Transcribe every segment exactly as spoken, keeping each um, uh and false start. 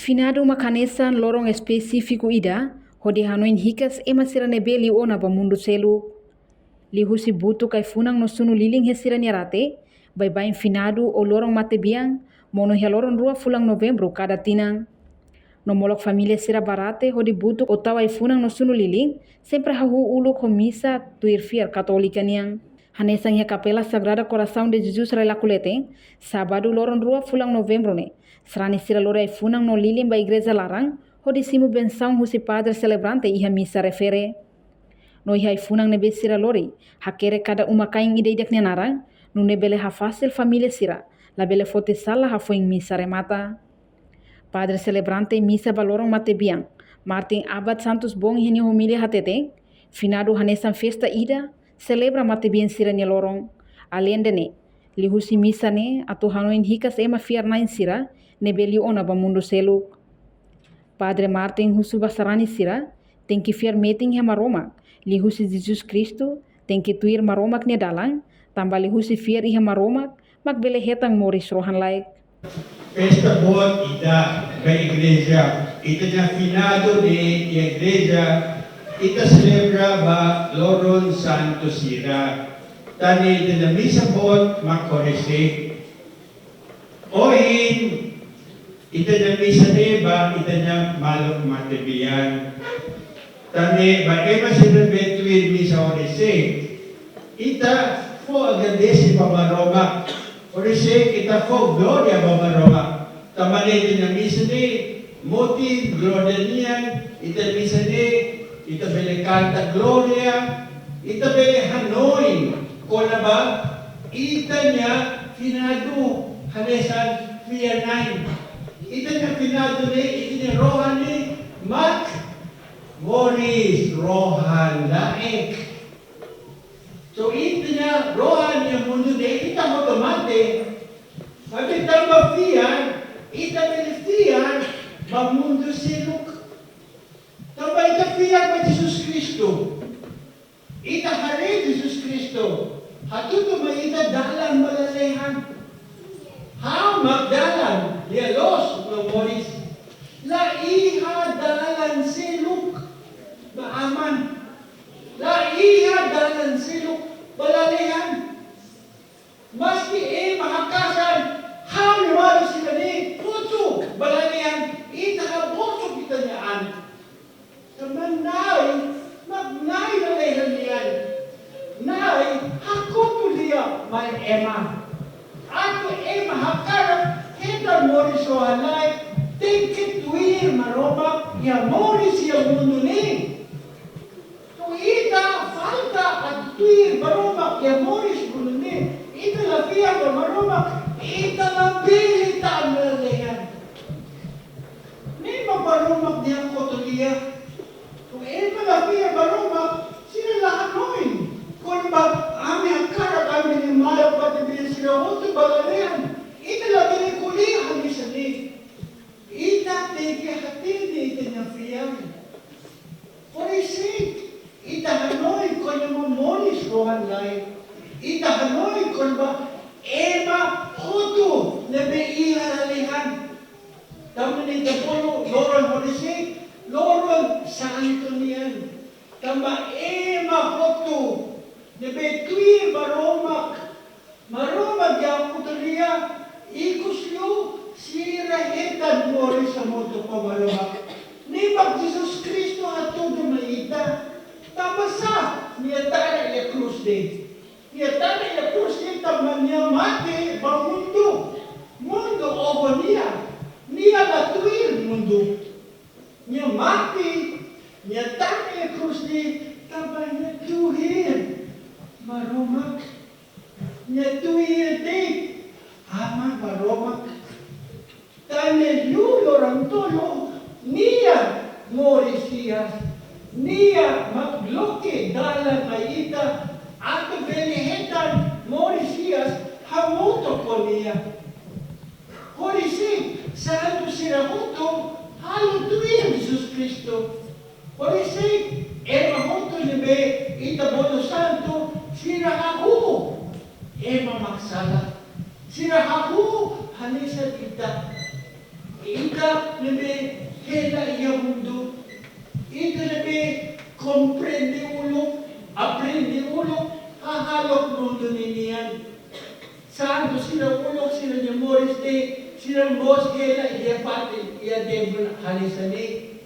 Finadu mak hanesan loron espesífiku ida, hodi hanoin hikas ema sira ne'ebé liu ona ba mundu seluk. Liuhusi butuk ai-funan no sunu lilin iha sira-nia rate, baibain finadu ou loron matebian, monu iha loron rua fulan Novembru kada tinan. No molok família sira ba rate hodi butuk ou tau ai-funan no sunu lilin, sempre hahú uluk ho misa tuir fiar Katólika nian. Hanesan iha Kapela Sagrada Coração de Jesus Rai Laku Leten, sábadu loron rua fulan Novembru ne'e, sarani sira lori ai-funan no lilin ba igreja laran, hodi simu bensaun husi padre selebrante iha misa refere. No iha ai-funan ne'ebé sira lori, hakerek kada uma-kain ida-idak nia naran, nune'e bele hafasil família sira labele foti sala hafoin misa remata. Padre selebrante misa ba loron matebian, Martin Abad Santos Bon, iha nia omilia hateten, finadu hanesan festa ida, selebra matebian sira-nia loron. Aleinde ne'e, liuhusi misa ne'e atu hanoin hikas ema fiar-na'in sira ne'ebé liu ona ba mundu seluk. Padre Martin husu ba sarani sira, tenke fiar metin iha Maromak, liuhusi Jesus Kristu, tenke tuir Maromak nia dalan, tanba liuhusi fiar iha Maromak mak bele hetan moris rohan-laek. Festa boot ida ba igreja, ita-nia finadu ne'e iha igreja, ita selebra ba loron santu sira. Tan ne'e ita-nia misa boot mak horisehik. Ohin, ita-nia misa ne'e ba ita-nia maluk matebian. Tan ne'e ba ema sira ne'ebé tuir misa horisehik, ita fó agradese ba Maromak. Horisehik ita fó glória ba Maromak. Tanba ne'e ita-nia misa ne'e motin glória nian, ita misa ne'e, ita bele kanta glória, ita bele hanoin kona-ba ita-nia finadu hanesan fiar-na'in. Ita-nia finadu ne'e, ita-nia rohan ne'e mak moris rohan-laek. So ita-nia rohan iha mundu ne'e, ita hotu mate, maibé tanba fiar, ita bele fiar ba mundu seluk. Tanba ita fiar ba Jesus Kristu. Ita haree Jesus Kristu hatudu mai ita dalan ba lalehan. Ha'u mak dalan, lia-loos no moris. La iha dalan seluk ba Aman. La iha dalan seluk ba lalehan. Maski ema hakasan, ha'u-nia maluk sira-ne'e hotu ba lalehan, ita hamosu ita-nia an. Tanba Na'i mak Na'i lalehan nian. Na'i hakotu lia mai ema. Atu ema hakarak hetan moris rohan-laek, tenke tuir Maromak iha moris iha mundu ne'e. Tuir ita falta atu tuir Maromak iha moris mundu ne'e, ita la fiar ba Maromak, ita labele ta'uk lalehan. Ne'e mak Maromak nia kotu lia. Tuir ema la fiar Maromak, sira la hanoin kona-ba ami hakarak ami-nia maluk matebian sira hotu ba lalehan. Ita labele ko'alia hanesan ne'e. Ita tenke hatene ita-nia fiar. Horisehik, ita hanoin kona-ba moris rohan-laek. Ita hanoin kona-ba ema hotu ne'ebé iha lalehan. Tanba ne'e ita bolu loron horisehik, loron santu nian. Tanba ema hotu ne'ebé tuir Maromak, Maromak nia kotu lia, ikus liu sira hetan moris hamutuk ho Maromak. Ne'e mak Jesus Kristu hatudu mai ita. Tanbasá nia tada iha krús ne'e? Nia tada iha krús ne'e tanba nia mate ba mundu. Mundu oho nia. Nia la tuir mundu. Nia mate, nia tada iha krús ne'e tanba nia tuir Maromak. Nia tuir de'it Aman Maromak. Tan ne'e liu loron tolu, nia moris hi'as. Nia mak loke dalan mai ita atu bele hetan moris hi'as hamutuk ho nia. Horisehik, santu sira hotu halo tuir Jesus Kristu. Horisehik, ema hotu ne'ebé ita bolu santu, sira hahú ema mak sala. Sira hahú hanesan ita. Ita ne'ebé Komprende uluk, aprende uluk, hahalok mundu ninian. Santu sira uluk sira-nia moris ne'e, sira mós hela iha fatin iha templu hanesan ne'e.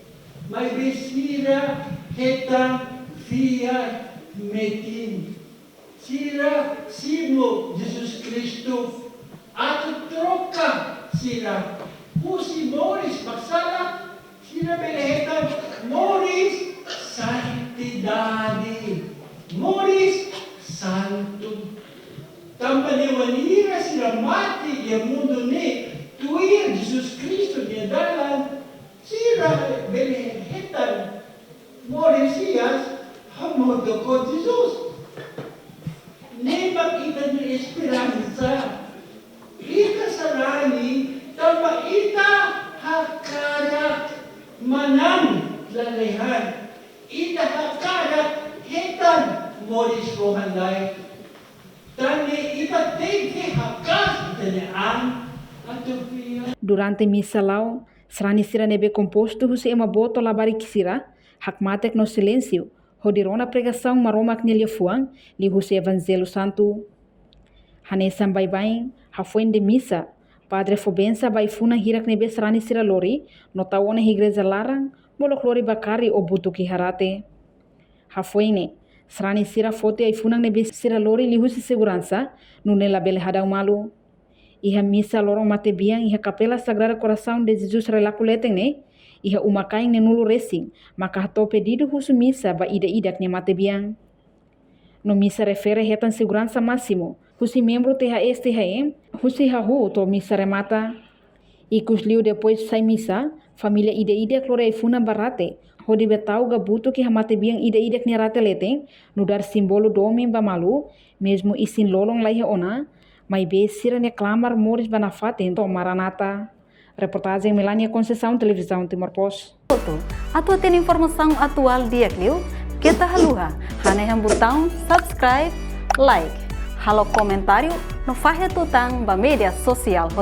Maibé sira hetan fiar metin. Sira simu Jesus Kristu atu troka sira husi moris maksalak, sira bele hetan moris santidade, moris santu. Tanba ne'e wainhira sira mate iha mundu ne'e tuir Jesus Kristu nia dalan, sira bele hetan moris hi'as hamutuk ho Jesus. Ne'e mak ita-nia esperansa. Ita sarani tanba ita hakarak manán lalehan. Ita hakarak hetan moris rohan-laek. Tan ne'e ita tenke hakas ita-nia an atu fiar. Durante misa la'o, sarani sira ne'ebé kompostu husi ema boot no labarik sira hakmatek no silénsiu hodi rona pregasaun Maromak nia liafuan liuhusi Evanjellu Santu. Hanesan baibain, hafoin de misa, padre fó bensa ba ai-funan hirak ne'ebé sarani sira lori no tau ona iha igreja laran, molok lori ba kari ou butuk iha rate. Hafoin ne'e, sarani sira foti ai-funan ne'ebé sira lori liuhusi seguransa, nune'e labele hadau malu. Iha misa loron matebian iha Kapela Sagrado Coração de Jesus Relaco Leten ne'e, iha uma-kain neenulu resin, maka hato'o pedidu husu misa ba ida-idak nia matebian. No misa refere hetan seguransa másimu husi membru T H S T H M, husi hahú to'o misa remata. Ikus liu depois sai misa, família ida-idak lori ai-funan ba rate, hodi bá tau ka butuk iha matebian ida-idak nia rate leten, nu'udar símbolu domin ba malu, mezmu isin-lolon laiha ona, maibé sira-nia klamar moris ba nafatin to'o Maranata. Reportajen Melania Conceição, Televizaun Timor Post. Atu hatene informasaun atuál di'ak liu, keta haluha hanehan butaun subscribe, like, halo komentáriu no fahe tutan ba média sosiál.